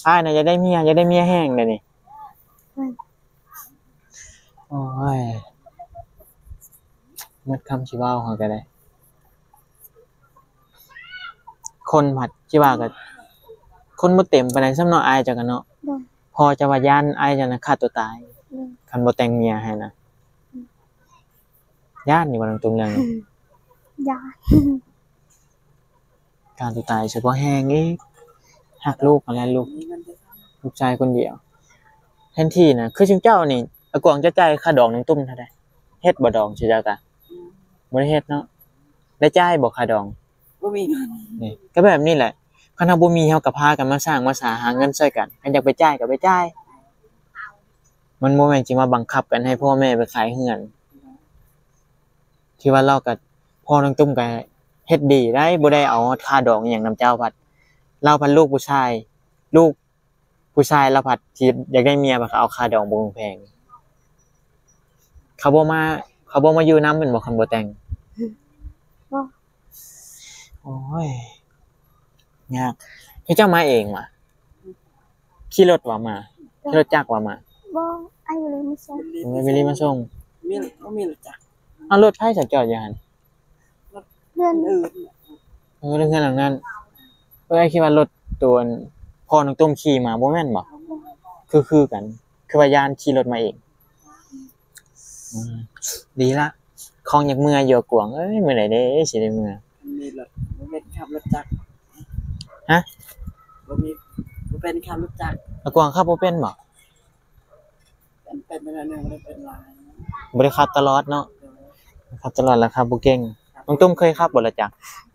ອ້າຍນະຢາກໄດ້ເມຍ ຢາກໄດ້ເມຍແຮງເດນີ້. ອືມ. ໂອ້ຍ ໝົດຄຳຊິເວົ້າ ເຮົາກໍໄດ້ ຄົນພັດຊິວ່າກໍ ຄົນບໍ່ເຕັມປານໃດຊ້ຳເນາະ ອ້າຍເຈົ້າກໍເນາະ. ໂດຍ. ພໍ່ເຈົ້າວ່າຢ້ານອ້າຍເຈົ້ານະຂ້າຕົວຕາຍ. ໂດຍ. ຄັນບໍ່ແຕ່ງເມຍໃຫ້ນະ. ອືມ. ຢ້ານຢູ່ບໍ່ນ້ອງຕຸ້ມເລື່ອງນີ້? ຢ້ານ. ຂ້າຕົວຕາຍສະເພາະແຮງອີກ ຮັກລູກຫັ້ນແຫຼະ ລູກ ລູກຊາຍຄົນດຽວ. ແທນທີ່ນະ ຄືຊຸມເຈົ້ານີ້ ອາກວາງຈະຈ່າຍຄ່າດອງນ້ອງຕຸ້ມເທົ່າໃດ? ເຮັດບໍ່ດອງຊຸມເຈົ້າກະ? ອືມ. ບໍ່ໄດ້ເຮັດເນາະ. ໄດ້ຈ່າຍບໍ່ຄ່າດອງ? ບໍ່ມີເງິນ. ນີ້ ກໍແບບນີ້ແຫຼະ ຄັນເຮົາບໍ່ມີ ເຮົາກໍພາກັນມາສ້າງມາສາ ຫາເງິນຊ່ອຍກັນ ຄັນຢາກໄປຈ່າຍກໍໄປຈ່າຍ. ມັນບໍ່ແມ່ນຊິມາບັງຄັບກັນໃຫ້ພໍ່ແມ່ໄປຂາຍເຮືອນ. ທີ່ວ່າລາວກໍ ພໍ່ນ້ອງຕຸ້ມກໍເຮັດດີໄດ໋ ບໍ່ໄດ້ເອົາຄ່າດອງອີ່ຫຍັງນຳເຈົ້າ ພັດລາວພັດລູກຜູ້ຊາຍ ລູກຜູ້ຊາຍລາວພັດຊິຢາກໄດ້ເມຍ ພັດເຂົາເອົາຄ່າດອງບໍ່ແພງ. ເຂົາບໍ່ມາ ເຂົາບໍ່ມາຢູ່ນຳແມ່ນບໍ່ ຄັນບໍ່ແຕ່ງ? ບໍ່. ໂອ້ຍ ຍາກ. ເຈົ້າມາເອງຫວາ? ຂີ່ລົດຫວາມາ? ຂີ່ລົດຈັກຫວາມາ? ບໍ່ ອ້າຍວິລີມາສົ່ງ. ໂອ້ຍ ວິລີມາສົ່ງ. ມີ ບໍ່ມີລົດຈັກ. ເອົາ ລົດໃຜສະຈອດຢູ່ຫັ້ນ? ເຮືອນອື່ນ. ເອີ ເຮືອນຫຼັງນັ້ນ. ເອີຍ ຄິດວ່າລົດຕົວພໍ່ນ້ອງຕຸ້ມຂີ່ມາບໍ່ແມ່ນບໍ່? ຄື ຄືກັນ ຄືວ່າຢ້ານຂີ່ລົດມາເອງ. ອືມ ດີລະ ຄອງຢາກເມືອຢູ່ ອາກວາງເອີຍ ມື້ໃດເດ້ຊິໄດ້ເມືອ? ມີລົດ ບໍ່ເປັນຂັບລົດຈັກ. ຮະ? ບໍ່ມີ ບໍ່ເປັນຂັບລົດຈັກ. ອາກວາງຂັບບໍ່ເປັນບໍ່? ເປັນ ເປັນໜ້ອຍໜຶ່ງ ບໍ່ໄດ້ເປັນຫຼາຍ. ບໍ່ໄດ້ຂັບຕະຫຼອດເນາະ. ໂດຍ. ຂັບຕະຫຼອດແລ້ວຂັບບໍ່ເກັ່ງ. ນ້ອງຕຸ້ມເຄີຍຂັບບໍ່ລົດຈັກ?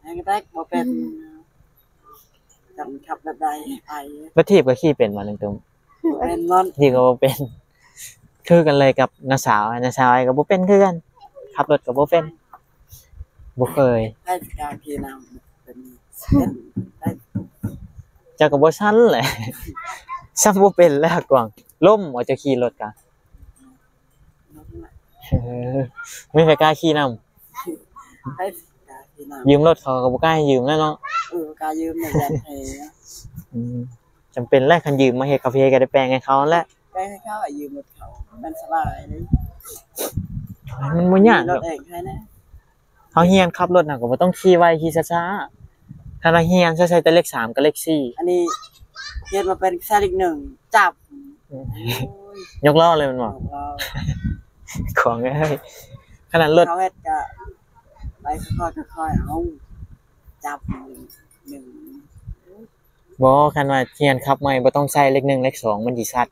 ຍັງແຕ່ບໍ່ເປັນ. ຈັກຂັບແບບໃດໄປ. ລົດຖີບກໍຂີ່ເປັນບໍ່ນ້ອງຕຸ້ມ? ເປັນໝົດ. ຂີ່ກໍບໍ່ເປັນ. ຄືກັນເລີຍກັບນ້າສາວ, ນ້າສາວອ້າຍກໍບໍ່ເປັນຄືກັນ, ຂັບລົດກໍບໍ່ເປັນ, ບໍ່ເຄີຍ. ໃຜຊິກ້າຂີ່ນຳ? ເປັນ ເປັນ ເຈົ້າກໍບໍ່ຊັ້ນແຫຼະ. ຊ້ຳບໍ່ເປັນແລ້ວ ອາກວາງ. ລົ້ມເອົາ ເຈົ້າຂີ່ລົດກະ. ເອີ ມີໃຜກ້າຂີ່ນຳ? ໃຜຊິກ້າຂີ່ນຳ? ຢືມລົດເຂົາກໍບໍ່ກ້າໃຫ້ຢືມແລ້ວເນາະ. ເອີ ບໍ່ກ້າຢືມແລ້ວ ຢ້ານແທ້. ອືມ ຈຳເປັນແຫຼະ ຄັນຢືມມາເຮັດກາເຟກໍໄດ້ແປງໃຫ້ເຂົາຫັ້ນແຫຼະ. ແປງໃຫ້ເຂົາ ຢືມລົດເຂົາ ມັນສະບາຍເດ້. ມັນບໍ່ຍາກດອກ. ມີລົດເອງໃຫ້ແດ່. ເຮົາຮຽນຂັບລົດນະ ກໍບໍ່ຕ້ອງຂີ່ໄວ ຂີ່ຊ້າໆ. ຄັນວ່າຮຽນໃສ່ແຕ່ເລກສາມກັບເລກສີ່. ອັນນີ້ຮຽນມາເປັນໃສ່ເລກໜຶ່ງ ຈັບ. ອືມ ໂອ້ຍ ຍົກລໍ້ເລີຍແມ່ນບໍ່? ຍົກລໍ້. ຂອງເອີຍ ຂະໜາດລົດເຮົາເຮັດກະໄປຄ່ອຍໆ ຄ່ອຍໆ ເອົາ ຈັບ ໜຶ່ງ ບໍ່ ຄັນວ່າຮຽນຂັບໃໝ່ ບໍ່ຕ້ອງໃສ່ເລກໜຶ່ງເລກສອງ ມັນຊິຊັດ.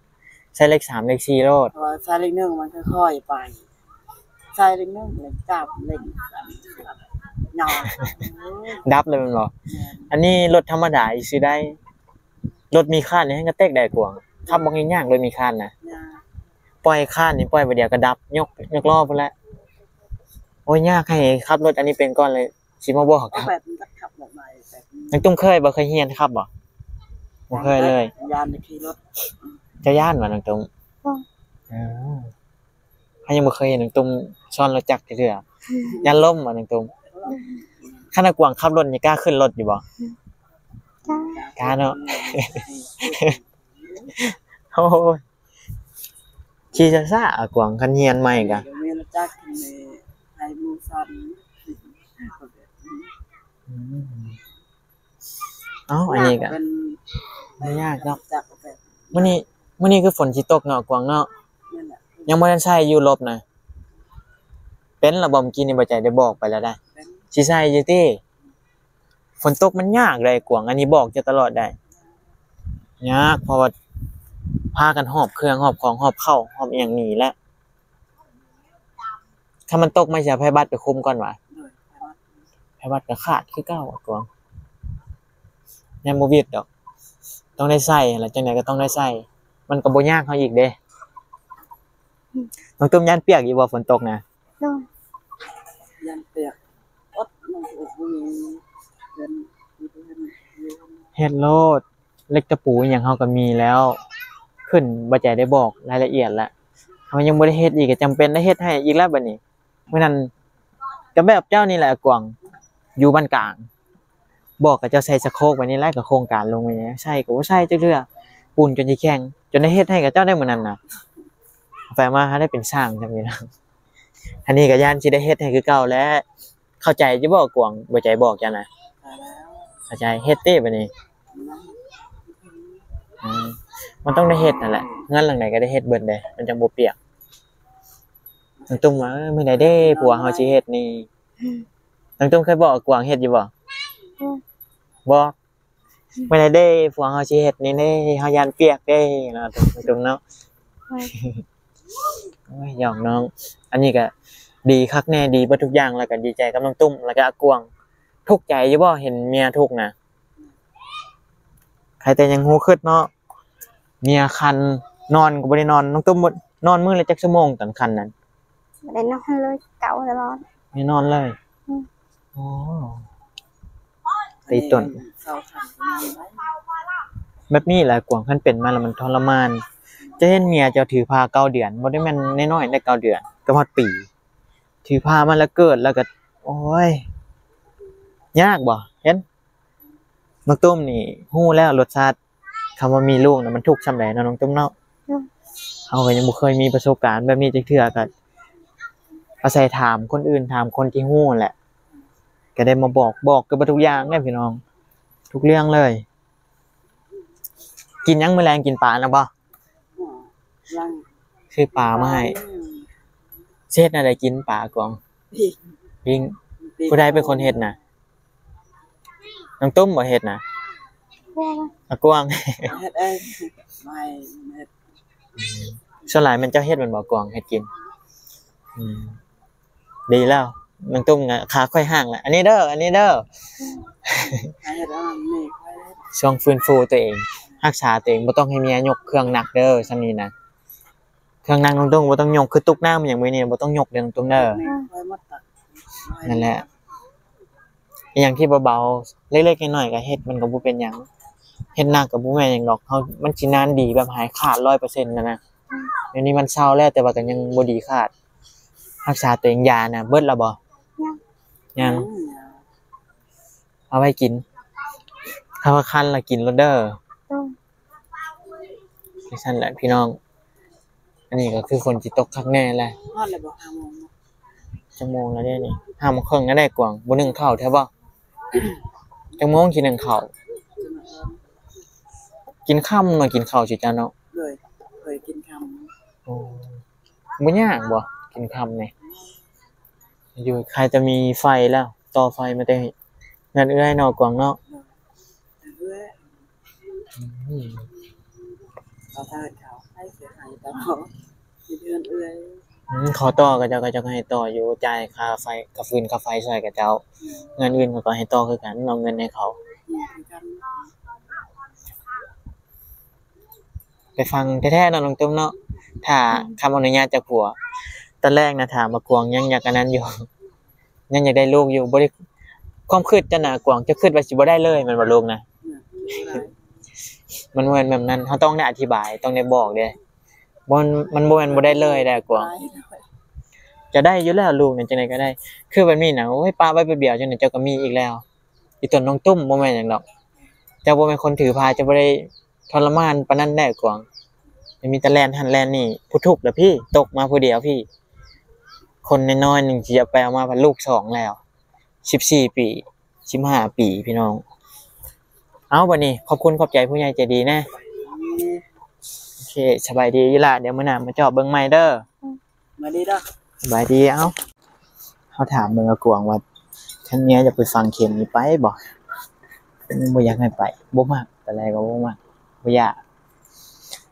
ໃສ່ເລກສາມເລກສີ່ໂລດ. ເພາະວ່າໃສ່ເລກໜຶ່ງມັນຄ່ອຍໆໄປ, ໃສ່ເລກໜຶ່ງເລກສາມເລກຫຍັງ ດັບເລີຍແມ່ນບໍ່? ແມ່ນ. ອັນນີ້ລົດທຳມະດາຊື່ໄດ້. ລົດມີຄານນີ້ແຮ່ງກະແຕກໄດ້ກວາງ. ອືມ ຂັບບໍ່ແຮ່ງຍາກ ລົດມີຄານນະ. ຍາກ. ປ່ອຍຄານນີ້ ປ່ອຍບາດດຽວກະດັບ. ຍົກ ຍົກລໍ້ພຸ້ນແຫຼະ. ໂອ້ຍ ຢາກໃຫ້ຂັບລົດອັນນີ້ເປັນກ່ອນເລີຍ. ຊິມາບອກ ແບບມັນຈະຂັບແບບໃດແບບນີ້. ນ້ອງຕຸ້ມເຄີຍບໍ່? ເຄີຍຮຽນຂັບບໍ່? ບໍ່ເຄີຍເລີຍ. ຢ້ານຂີ່ລົດ. ເຈົ້າຢ້ານບໍ່ນ້ອງຕຸ້ມ? ບໍ່. ເອີ ເຮົາຍັງບໍ່ເຄີຍເຫັນນ້ອງຕຸ້ມຊ້ອນລົດຈັກເທື່ອ. ຢ້ານລົ້ມບໍ່ນ້ອງຕຸ້ມ? ຄັນອາກວາງຂັບລົດນີ້ ກ້າຂຶ້ນລົດຢູ່ບໍ່? ກ້າ. ກ້າເນາະ. ໂອ້ຍ ຂີ່ຊ້າໆ ອາກວາງ ຄັນຮຽນໃໝ່ກະ. ມີລົດຈັກໃຫ້ໝູ່ຊ້ອນ. ອືມ ເອົ້າ ອັນນີ້ກະ ຍາກເນາະ. ມື້ນີ້ ມື້ນີ້ຄືຝົນຊິຕົກເນາະ ອາກວາງເນາະ. ຍັງບໍ່ທັນໃຊ້ຢູ່ລົບນະ. ເປັນລະບໍ່? ມື້ກີ້ນີ້ບໍ່ໃຈໄດ້ບອກໄປແລ້ວໄດ໋. ຊິໃຊ້ຢູ່ຕິ? ຝົນຕົກມັນຍາກເດ້ກວາງ, ອັນນີ້ບອກເຈົ້າຕະຫຼອດໄດ໋. ຍາກ ເພາະວ່າພາກັນຫອບເຄື່ອງ ຫອບຂອງ ຫອບເຂົ້າ ຫອບອີ່ຫຍັງໜີແຫຼະ. ຄັນມັນຕົກມາຊິເອົາໄພບັດໄປຄຸມກ່ອນຫວາ? ໂດຍ ໄພບັດ ໄພບັດກໍຂາດຄືເກົ່າ ອາກວາງ. ຍັງບໍ່ວິດດອກ ຕ້ອງໄດ້ໃສ່ຫັ້ນລະ, ຈັ່ງໃດກໍຕ້ອງໄດ້ໃສ່. ມັນກໍບໍ່ຍາກເຮົາອີກເດ້. ອືມ ນ້ອງຕຸ້ມຢ້ານປຽກຢູ່ບໍ່ ຝົນຕົກນະ? ໂດຍ ຢ້ານປຽກ. ເຮັດໂລດ ເຫຼັກຕະປູອີ່ຫຍັງເຮົາກໍມີແລ້ວ. ຂຶ້ນ ບໍ່ໃຈໄດ້ບອກລາຍລະອຽດລະ, ເຮົາຍັງບໍ່ໄດ້ເຮັດອີກ ກໍຈຳເປັນໄດ້ເຮັດໃຫ້ອີກແລ້ວບັດນີ້. ມື້ນັ້ນກໍແບບເຈົ້ານີ້ແຫຼະ ອາກວາງ ຢູ່ບ້ານກາງ. ບອກຂະເຈົ້າໃສ່ສະໂຄກໄປນີ້ແຫຼະ ກໍໂຄງການລົງໄປນີ້ ໃສ່ກໍບໍ່ໃສ່ຈັກເທື່ອ, ປູນຈົນຊິແຂງ ຈົນໄດ້ເຮັດໃຫ້ຂະເຈົ້າໄດ້ມື້ນັ້ນນະ. ໄປມາຫາໄດ້ເປັນຊ່າງຈັ່ງນີ້ນະ. ອັນນີ້ກໍຢ້ານຊິໄດ້ເຮັດໃຫ້ຄືເກົ່າແຫຼະ. ເຂົ້າໃຈຢູ່ບໍ່ ອາກວາງ? ບໍ່ໃຈບອກເຈົ້ານະ. ເຂົ້າໃຈ ເຮັດຕິບັດນີ້. ອືມ ມັນຕ້ອງໄດ້ເຮັດຫັ້ນແຫຼະ, ເຮືອນຫຼັງໃດກໍໄດ້ເຮັດເບິດເດ້ ມັນຈັ່ງບໍ່ປຽກ. ນ້ອງຕຸ້ມວ່າ ເອີ ມື້ໃດເດ້ຜົວເຮົາຊິເຮັດນີ້? ນ້ອງຕຸ້ມເຄີຍບອກອາກວາງເຮັດຢູ່ບໍ່? ອືມ ບອກ ມື້ໃດເດ້ຜົວເຮົາຊິເຮັດນີ້ເດ້ ເຮົາຢ້ານປຽກເດ້ເນາະ ນ້ອງຕຸ້ມເນາະ. ໂອ້ຍ ໂອ້ຍ ຫຍອກນ້ອງ. ອັນນີ້ກໍດີຄັກແນ່ ດີເບິດທຸກຢ່າງ ແລ້ວກໍດີໃຈກັບນ້ອງຕຸ້ມ ແລ້ວກໍອາກວາງ. ທຸກໃຈຢູ່ບໍ່ ເຫັນເມຍທຸກນະ? ໃຜແຕ່ຍັງຮູ້ຄຶດເນາະ. ເມຍຄັນ ນອນກໍບໍ່ໄດ້ນອນ. ນ້ອງຕຸ້ມ ນອນມື້ລະຈັກຊົ່ວໂມງຕອນຄັນນັ້ນ? ບໍ່ໄດ້ນອນເລີຍ ເກົາຕະຫຼອດ. ໄດ້ນອນເລີຍ? ອືມ ໂອ້ ຕີຕົນ. ແບບນີ້ແຫຼະກວາງ ຄັນເປັນມາແລ້ວມັນທໍລະມານ. ເຈົ້າເຫັນເມຍເຈົ້າຖືພາເກົ້າເດືອນ ບໍ່ໄດ້ແມ່ນນ້ອຍໆເດ້ ເກົ້າເດືອນ ເກືອບຮອດປີ. ຖືພາມາແລ້ວເກີດ ແລ້ວກໍ ໂອ້ຍ ຍາກບໍ່? ເຫັນ ນ້ອງຕຸ້ມນີ້ຮູ້ແລ້ວລົດຊາດ ຄຳວ່າມີລູກນະ ມັນທຸກສ່ຳໃດເນາະ ນ້ອງຕຸ້ມເນາະ. ອືມ ເຮົາກໍຍັງບໍ່ເຄີຍມີປະສົບການແບບນີ້ຈັກເທື່ອ, ກໍອາໄສຖາມຄົນອື່ນ ຖາມຄົນທີ່ຮູ້ຫັ້ນແຫຼະ, ກໍໄດ້ມາບອກ ບອກເກືອບເບິດທຸກຢ່າງແຫຼະພີ່ນ້ອງ. ທຸກເລື່ອງເລີຍ. ກິນຫຍັງມື້ແລງ? ກິນປານຳບໍ່? ຍັງ. ຊື້ປາມາໃຫ້. ຊິເຮັດແນວໃດກິນປາກວາງ? ປີ້ງ. ປີ້ງ. ປີ້ງ. ຜູ້ໃດເປັນຄົນເຮັດນະ? ນ້ອງຕຸ້ມບໍ່ເຮັດນະ? ອາກວາງ. ເຮັດເອງ. ໄມ່ເຮັດ. ອືມ ສ່ວນຫຼາຍແມ່ນເຈົ້າເຮັດແມ່ນບໍ່ ກວາງ? ເຮັດກິນ. ອືມ ດີແລ້ວ ນ້ອງຕຸ້ມ ຂາຂ້ອຍຫ້າງແລ້ວ. ອັນນີ້ເດີ ອັນນີ້ເດີ. ໃຫ້ເຮັດອັນນີ້ ຂ້ອຍເຮັດ. ຊ່ວງຟື້ນຟູຕົວເອງ ຮັກສາຕົວເອງ ບໍ່ຕ້ອງໃຫ້ເມຍຍົກເຄື່ອງໜັກເດີ ຊ່ຳນີ້ນະ. ເຄື່ອງໜັກນ້ອງຕຸ້ມບໍ່ຕ້ອງຍົກ ຄືຕຸກນ້ຳຫຍັງມື້ນີ້ບໍ່ຕ້ອງຍົກເດີນ້ອງຕຸ້ມເດີ. ນັ້ນແຫຼະ ອີ່ຫຍັງທີ່ເບົາໆ ເລັກໆ ນ້ອຍໆ ກໍເຮັດ ມັນກໍບໍ່ເປັນຫຍັງ. ເຮັດໜັກກໍບໍ່ແມ່ນຫຍັງດອກ ເຮົາ ມັນຊິນານດີແບບຫາຍຂາດຮ້ອຍເປີເຊັນນັ້ນນະ. ດຽວນີ້ມັນເຊົາແລ້ວ ແຕ່ວ່າກໍຍັງບໍ່ດີຂາດ. ຮັກສາຕົວເອງ. ຢານະເບິດແລ້ວບໍ່? ຍັງ. ຍັງ. ເອົາໄວ້ກິນ ຖ້າວ່າຄັນລະກິນໂລດເດີ. ຈັ່ງຊັ້ນແຫຼະພີ່ນ້ອງ. ອັນນີ້ກໍຄືຝົນຊິຕົກຄັກແນ່ແຫຼະ. ຮອດແລ້ວບໍ່? ຫ້າໂມງ. ຈັກໂມງແລ້ວເດນີ້? ຫ້າໂມງເຄິ່ງແລ້ວເດ້ກວາງ. ບໍ່ໜຶ້ງເຂົ້າແທ້ບໍ່? ຈັກໂມງຊິໜຶ້ງເຂົ້າ? ກິນຄ່ຳເນາະ ກິນເຂົ້າຊິຈ້າເນາະ. ໂດຍ ເຄີຍກິນຄ່ຳ. ໂອ້ ບໍ່ຍາກບໍ່ ກິນຄ່ຳນີ້? ຢູ່ ໃຄ່ແຕ່ມີໄຟແລ້ວ ຕໍ່ໄຟມາແຕ່ເຮືອນເອື້ອຍເນາະກວາງເນາະ. ເຮືອນເອື້ອຍ. ອືມ ເຂົາຖ້າເຂົາໃຫ້ເສຍຫາຍຕໍ່ ຢູ່ເຮືອນເອື້ອຍ. ອືມ ຂໍຕໍ່ ເຂົາເຈົ້າ ເຂົາເຈົ້າກໍໃຫ້ຕໍ່ຢູ່ ຈ່າຍຄ່າໄຟ ຄ່າຟືນ ຄ່າໄຟຊ່ອຍເຂົາເຈົ້າ. ອືມ ເຮືອນອື່ນເຂົາກໍໃຫ້ຕໍ່ຄືກັນ ເອົາເງິນໃຫ້ເຂົາ. ອືມ ຄືກັນ. ໄປຟັງແທ້ໆ ເນາະນ້ອງຕຸ້ມເນາະ. ຖ້າ ອືມ ຄຳອະນຸຍາດຈາກຜົວ. ຕອນແລກນະຖາມວ່າກວາງຍັງຢາກອັນນັ້ນຢູ່ ຍັງຢາກໄດ້ລູກຢູ່ ບໍ່ໄດ້ ຄວາມຄິດເຈົ້ານະກວາງ ເຈົ້າຄິດວ່າຊິບໍ່ໄດ້ເລີຍແມ່ນບໍ່ລູກນະ? ອືມ ມັນບໍ່ແມ່ນແບບນັ້ນ ເຮົາຕ້ອງໄດ້ອະທິບາຍ ຕ້ອງໄດ້ບອກເດ້. ບໍ່ ມັນບໍ່ແມ່ນບໍ່ໄດ້ເລີຍເດ້ກວາງ. ຈະໄດ້ຢູ່ແລ້ວລູກນີ້ ຈັ່ງໃດກໍໄດ້. ຄືແບບນີ້ນະ ໂອ້ຍ ປະໄວ້ແປັບດຽວຈັ່ງໃດເຈົ້າກໍມີອີກແລ້ວ. ອີ່ຕົນນ້ອງຕຸ້ມບໍ່ແມ່ນຫຍັງດອກ ເຈົ້າບໍ່ແມ່ນຄົນຖືພາ ເຈົ້າບໍ່ໄດ້ ທໍລະມານປານນັ້ນແດ່ກວາງ. ມີແຕ່ແລ່ນຫັ້ນແລ່ນນີ້ ຜູ້ທຸກລະພີ້ ຕົກມາຜູ້ດຽວພີ້. ຄົນນ້ອຍໆໜຶ່ງຊິເອົາໄປເອົາມາພັດລູກສອງແລ້ວ ສິບສີ່ປີ ສິບຫ້າປີພີ່ນ້ອງ. ເອົາ ບັດນີ້ຂອບຄຸນຂອບໃຈຜູ້ໃຫຍ່ໃຈດີແນ່. ໂອເຄ ສະບາຍດີອີ່ຫຼ້າ ດຽວມື້ໜ້າມາຈອບເບິ່ງໃໝ່ເດີ. ສະບາຍດີເດີ ສະບາຍດີ. ເອົ້າ ເຮົາຖາມເບິ່ງອາກວາງວ່າ ຄັນເມຍຢາກໄປຝັງເຂັມນີ້ໄປບໍ່? ບໍ່ຢາກໃຫ້ໄປ ບໍ່ມັກ ຕອນແລກກໍບໍ່ມັກ ບໍ່ຢາກ.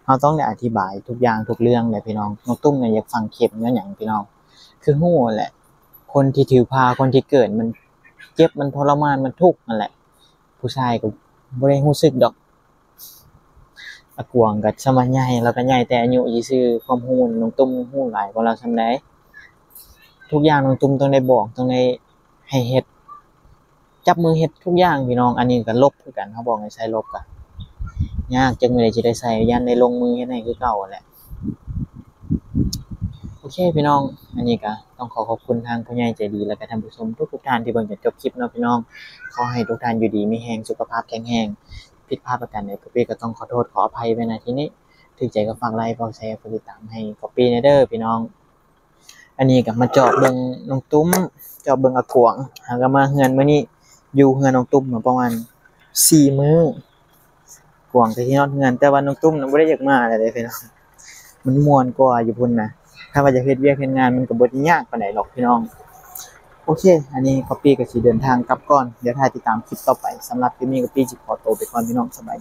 ເຮົາຕ້ອງໄດ້ອະທິບາຍທຸກຢ່າງທຸກເລື່ອງແຫຼະພີ່ນ້ອງ. ນ້ອງຕຸ້ມນີ້ຢາກຝັງເຂັມຍ້ອນຫຍັງພີ່ນ້ອງ? ຄືຮູ້ຫັ້ນແຫຼະ ຄົນທີ່ຖືພາ ຄົນທີ່ເກີດ ມັນເຈັບ ມັນທໍລະມານ ມັນທຸກຫັ້ນແຫຼະ. ຜູ້ຊາຍກໍບໍ່ໄດ້ຮູ້ສຶກດອກ. ອາກວາງກໍສ່ຳວ່າໃຫຍ່ ລາວກໍໃຫຍ່ແຕ່ອາຍຸຊື່ໆ ຄວາມຮູ້ນ້ອງຕຸ້ມຮູ້ຫຼາຍກວ່າລາວສ່ຳໃດ. ທຸກຢ່າງນ້ອງຕຸ້ມຕ້ອງໄດ້ບອກ ຕ້ອງໄດ້ໃຫ້ເຮັດ ຈັບມືເຮັດທຸກຢ່າງພີ່ນ້ອງ. ອັນນີ້ກໍລົບຄືກັນ ເຮົາບອກໃຫ້ໃສ່ລົບກໍຍາກ ຈັກມື້ໃດຊິໄດ້ໃສ່ ຢ້ານໄດ້ລົງມືເຮັດໃຫ້ຄືເກົ່າຫັ້ນແຫຼະ. ໂອເຄພີ່ນ້ອງ ອັນນີ້ກໍຕ້ອງຂໍຂອບຄຸນທາງຜູ້ໃຫຍ່ໃຈດີ ແລະກໍທ່ານຜູ້ຊົມທຸກໆທ່ານທີ່ເບິ່ງຈົນຈົບຄລິບເນາະພີ່ນ້ອງ. ຂໍໃຫ້ທຸກທ່ານຢູ່ດີມີແຮງ ສຸຂະພາບແຂງແຮງ. ຜິດພາດປະການໃດ ກໍປີ້ກໍຕ້ອງຂໍໂທດຂໍອະໄພໄວ້ ນະ ທີ່ນີ້. ຖືກໃຈກໍຝາກໄລ ຝາກແຊ ຝາກຕິດຕາມໃຫ້ກໍປີ້ແດ່ເດີພີ່ນ້ອງ. ອັນນີ້ກໍມາຈອບເບິ່ງນ້ອງຕຸ້ມ ຈອບເບິ່ງອາກວາງ. ຫາກໍມາເຮືອນມື້ນີ້ ຢູ່ເຮືອນນ້ອງຕຸ້ມມາປະມານສີ່ມື້ ກວາງກໍຊິຮອດເຮືອນ ແຕ່ວ່ານ້ອງຕຸ້ມນະບໍ່ໄດ້ຢາກມາແລ້ວເດ້ພີ່ນ້ອງ. ມັນມ່ວນກວ່າຢູ່ພຸ້ນນະ. ຖ້າວ່າຢາກເຮັດວຽກເຮັດງານ ມັນກໍບໍ່ໄດ້ຍາກປານໃດດອກພີ່ນ້ອງ. ໂອເຄ ອັນນີ້ກໍປີ້ກໍຊິເດີນທາງກັບກ່ອນ ດຽວຖ້າຕິດຕາມຄລິບຕໍ່ໄປ. ສຳລັບຄລິບນີ້ກໍປີ້ຊິຂໍໂຕໄປກ່ອນພີ່ນ້ອງ ສະບາຍດີ.